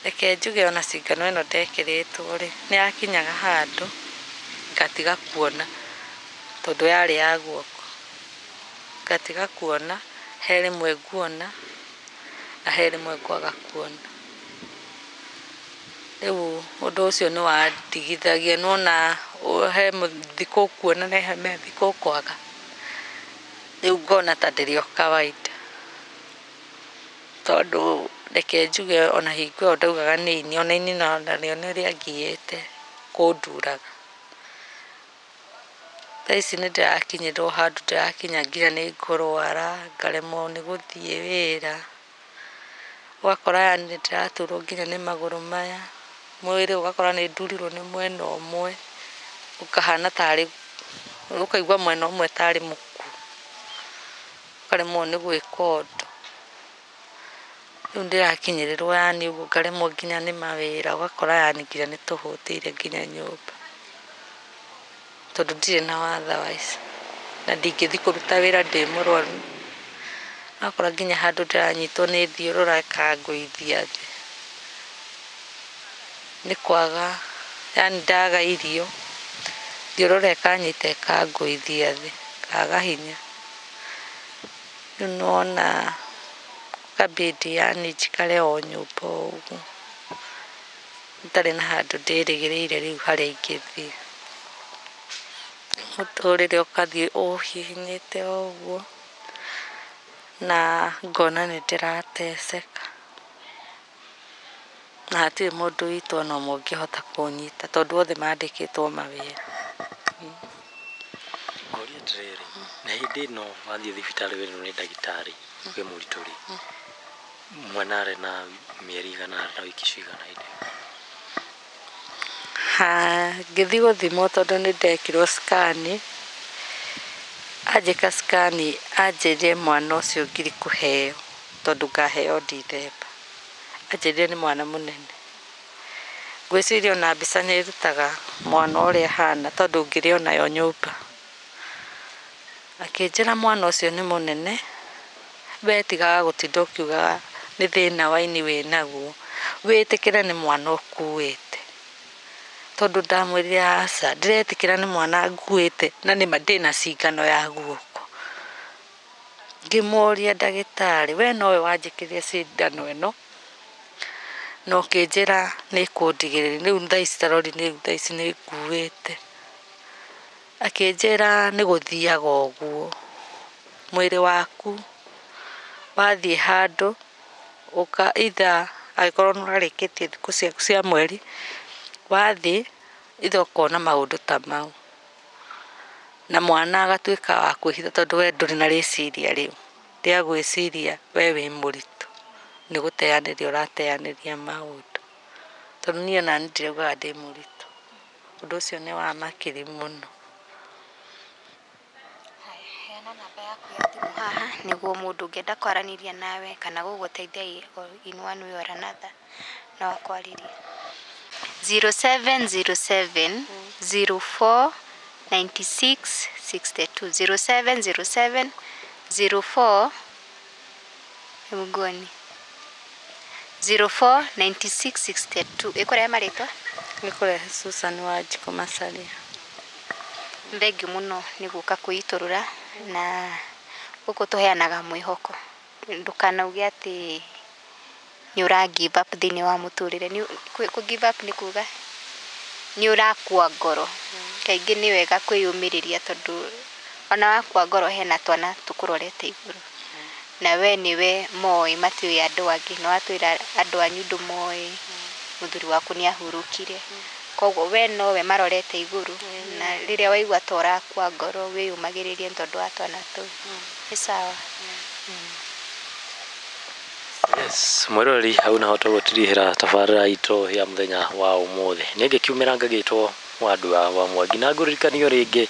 Reke njuge ona cingano ĩno ndekĩrĩtwo rĩ, nĩ yakinyaga handũ ngatiga kuona tondũ yarĩ ya guoko. Ngatiga kuona, he rĩmwe nguona na he rĩmwe ngwaga kuona. Rĩu ũndũ ũcio nĩ wandigithagia nĩwona he thikũ ũkuona na he thikũ ũkwaga. Rĩu ngona ta ndĩrĩ o kawaida. Tondũ reke njuge ona hingo ĩyo ndaugaga nĩ ini, ona ini narĩo nĩ rĩangiĩte kũnduraga. Thaa ici nĩ ndĩrakinyĩrĩrwo handũ ndĩrakinya nginya nĩ ngũrwara, ngaremwo nĩ gũthiĩ wĩra. Ũgakora yani nĩ ndĩraturwo nginya nĩ magũrũ maya, mwĩrĩ ũgakora nĩ ndurirwo nĩ mwena ũmwe, ũkahana tarĩ, ũkaigua mwena ũmwe tarĩ mũkuũ, ũkaremwo nĩ gwĩka ũndũ. Rĩu ndĩrakinyĩrĩrwo yani ũguo ngaremwo nginya nĩ mawĩra, ũgakora yani nginya nĩ tũhũtĩire nginya nyũmba. Tondũ ndirĩ na otherwise na ndingĩthiĩ kũruta wĩra ndĩ mũrwaru. Ũgakora nginya handũ ndĩranyitwo nĩ thiũrũra ĩkangũithia thĩ. Nĩ kwaga yani ndaga irio, thiũrũra ĩkanyita ĩkangũithia thĩ, ngaga hinya. Rĩu nĩwona kabidi yani njikare o nyũmba o ũguo, itarĩ na handũ ndĩrĩgĩrĩire rĩu harĩa ingĩthiĩ. Mũtũrĩre ũkathiĩ ũhihinyĩte o ũguo na ngona nĩ ndĩrateceka. Na hatirĩ mũndũ witũ ona ũmwe ũngĩhota kũnyita tondũ othe mandĩkĩtwo mawĩra. Ngũria atĩrĩrĩ, na hĩndĩ ĩno wathiĩ thibitarĩ werwo nĩ ndagĩtarĩ wĩ mũritũ rĩ, mwana arĩ na mĩeri igana na wiki cigana hĩndĩ ĩyo? Ngĩthiĩ gũthimwo tondũ nĩ ndekirwo scan, anjĩka scan anjĩrire mwana ũcio ngiri kũheo tondũ ngaheo Dithemba. Anjĩrire nĩ mwana mũnene. Ngwĩciria ona mbica nĩ ĩrutaga mwana ũrĩa ahana tondũ ngĩrĩ onayo nyũmba. Akĩnjĩra mwana ũcio nĩ mũnene, we tigaga gũtinda ũkiuga Nĩ thĩna wa ini wĩnaguo. Wĩtĩkĩre nĩ mwana ũkuĩte. Tondũ ndamwĩrire aca, ndĩretĩkĩra nĩ mwana nguĩte na nĩma ndĩna cingano ya guoko. Ngĩmũria ndagĩtarĩ, we nowe wanjĩkĩrire cindano ĩno, na ũkĩnjĩra nĩ ĩkũndigĩrĩria, rĩu thaa ici tarori rĩu thaa ici nĩ nguĩte. Akĩnjĩra nĩ gũthiaga ũguo, mwĩrĩ waku wathiĩ handũ, either angĩkorwo nĩ ũrarĩkĩtie thikũ ciaku cia mweri, wathiĩ either ũkona maũndũ ta mau. Na mwana agatuĩka wa kwĩhitha tondũ we ndũrĩ na rĩciria rĩu rĩa gwĩciria we wĩ mũritũ, nĩ gũteanĩria ũrateanĩria maũndũ. Tondũ niĩ ona niĩ ndiraugaga ndĩ mũritũ. Ũndũ ũcio nĩ wamakirie mũno. Heana namba yaku ya thimũ haha nĩguo mũndũ ũngĩenda kwaranĩria nawe kana gũgũteithia in one way or another no akwarĩrie. 0707 04 96 62 0707 04 ngoni 04 96 62. Ĩkũrehe marĩtwa? Ĩkũrehe Susan Wanjikũ Macharia. Thengiũ mũno nĩ gũka kwĩitũrũra na gũkũ tũheanaga mwĩhoko. Ndũkanauge atĩ nĩ ũra give up thĩinĩ wa mũtũrĩre. Kũ give up nĩ kuga nĩ ũrakua ngoro. Kaingĩ nĩ wega kwĩyũmĩrĩria tondũ ona wakua ngoro hena twana tũkũrorete igũrũ. Na we nĩwe moĩ, matiũĩ andũ angĩ. Na watwĩra andũ anyu ndũmoĩ, mũthuri waku nĩ ahurũkire. Koguo we nowe marorete igũrũ. Na rĩrĩa waigua ta ũrakua ngoro wĩyũmagĩrĩrie nĩ tondũ wa twana tũu. Nĩ sawa. Yes, mwĩroreri hau naho tũgũtirihĩra tabarĩra itũ ya mũthenya wa ũmũthĩ. Niĩ ngĩkiumĩra ngagĩtwo Wandua wa Mwangi na ngũririkanio rĩngĩ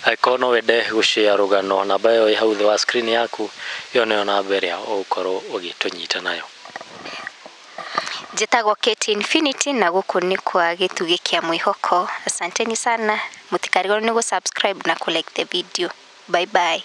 angĩkorwo no wende gũshare rũgano, namba ĩyo ĩ hau thĩ wa screen yaku, ĩyo nĩyo namba ĩrĩa ũgũkorwo ũgĩtũnyita nayo. Njĩtagwo Kate Infinity na gũkũ nĩ kwa Gĩtugĩ kĩa Mwĩhoko. Asanteni sana, mũtikarigwo nĩ gũ subscribe na kũ like the video. Bye bye.